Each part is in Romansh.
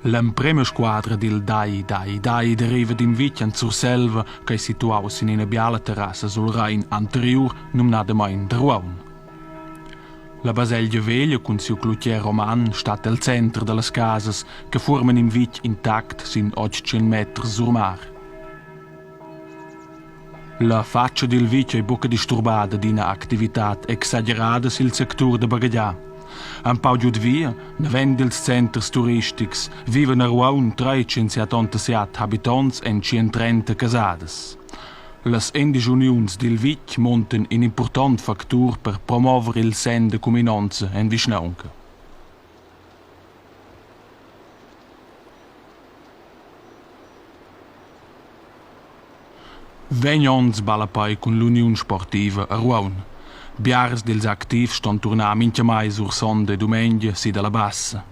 L'emprema squadra dil Dai Dai Dai deriva d'in vitg en Surselva ch'ei situaus sin ina biala terrassa sul Rein anteriur, numnadamein da Rueun. La baselgia veglia cun siu clutger roman stat el center dallas casas che fuorman in vitg intact sin 800 meters sur mar. La fatscha dil vitg ei buca disturbada d'ina activitad exagerada sil sectur da baghegiar. Empau giud via, naven dils centers turistics, vivan a Rueun 377 habitonts en 130 casadas. Las endisch uniuns dil vitg muntan in impurtont factur per promover il senn da cuminonza en vischnaunca. Vegn onns ballapei cun l'uniun sportiva a Rueun. Biars dils activs ston turnar mintgamai sur sonda e dumengia si dalla Bassa.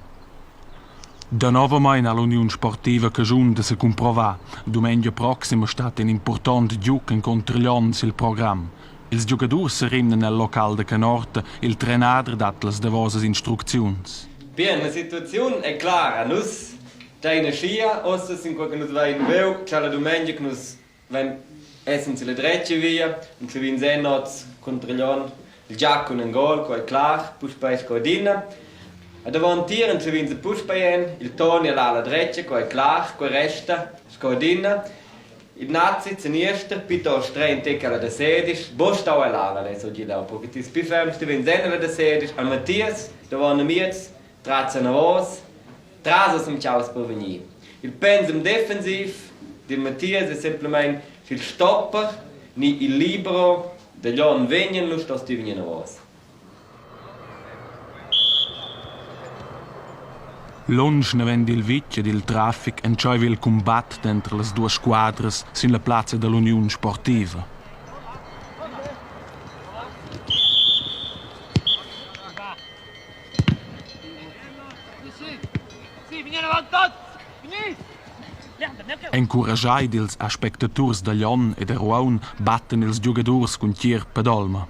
Danovamein ha l'uniun sportiva caschun da secumprovar. Dumengia proxima stat in impurtont giug encunter Glion sil program. Ils giugadurs serimnan el local da canorta, il trenader dat las davosas instrucziuns. Bien, la situaziun è clara. Nus Dein aschia, ussa sin quei che nus vein viu, tschella la dumengia che nus vein essen silla dretga via, und se vin sen oz contra Glion il Giacun en gol, quei clar, puspei sco adina. E davontier en se vin se puspei en, il Toni alla dretga, quei clar, quei resta sco adina. Il Nazi seniester piuttost stregn tec alla da sedisch, bo stau el alla, lez ho gidau po, che ti pli ferm sti vegn sen alla da sedisch, al Mattias davon a miez, tratgs anavos, Tras es chaus per vegnir. Il pensum defensiv dil Mattias es semplamein sch'il stopper ni il libero da Glion vegnan, lu stos ti vegnir anavos. Lunsch naven dil vitg ed il traffic entscheiva il cumbat denter las duas squadras sin la plazza dall'uniun sportiva. Encuraschai dils aspectaturs da Glion e da Rueun battan ils giugadurs cun tgierp ed olma.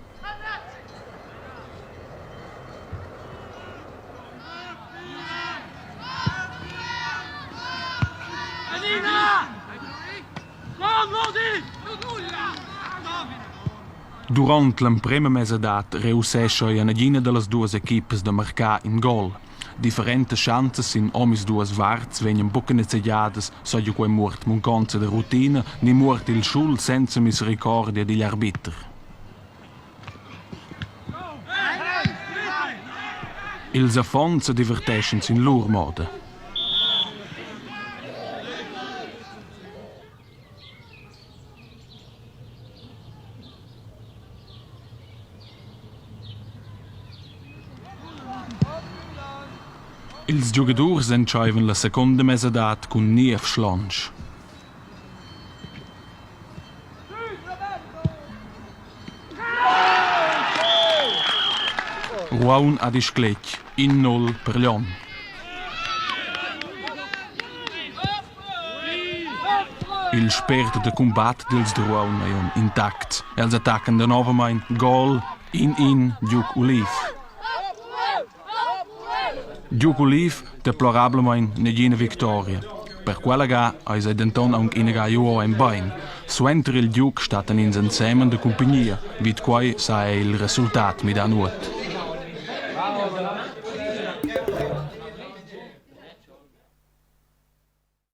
Duront l'emprema mesadad reussescha ei a nagina dallas duas equipas da marcar in gol. Differentas schanzas sin omisduas varts vegnan buca nezegiadas, seigi quei muort munconza da rutina ni muort il schul senza misericordia digl arbiter. Ils affons sediverteschan sin lur moda. Ils giugadurs entscheivan la secunda mesadad cun niev slontsch. Rueun ha discletg in null per Glion. Il spert da cumbat dils da Rueun ei aunc intacts. Els attaccan danovamein gol in in giug uliv. Giug uliv deplorablamein negina victoria. Per quella ga eis ei denton aunc inaga iu ora en bein. Suenter il giug stattan ins ensemen da cumpignia. Vid quei sa ei il resultat midar nuot.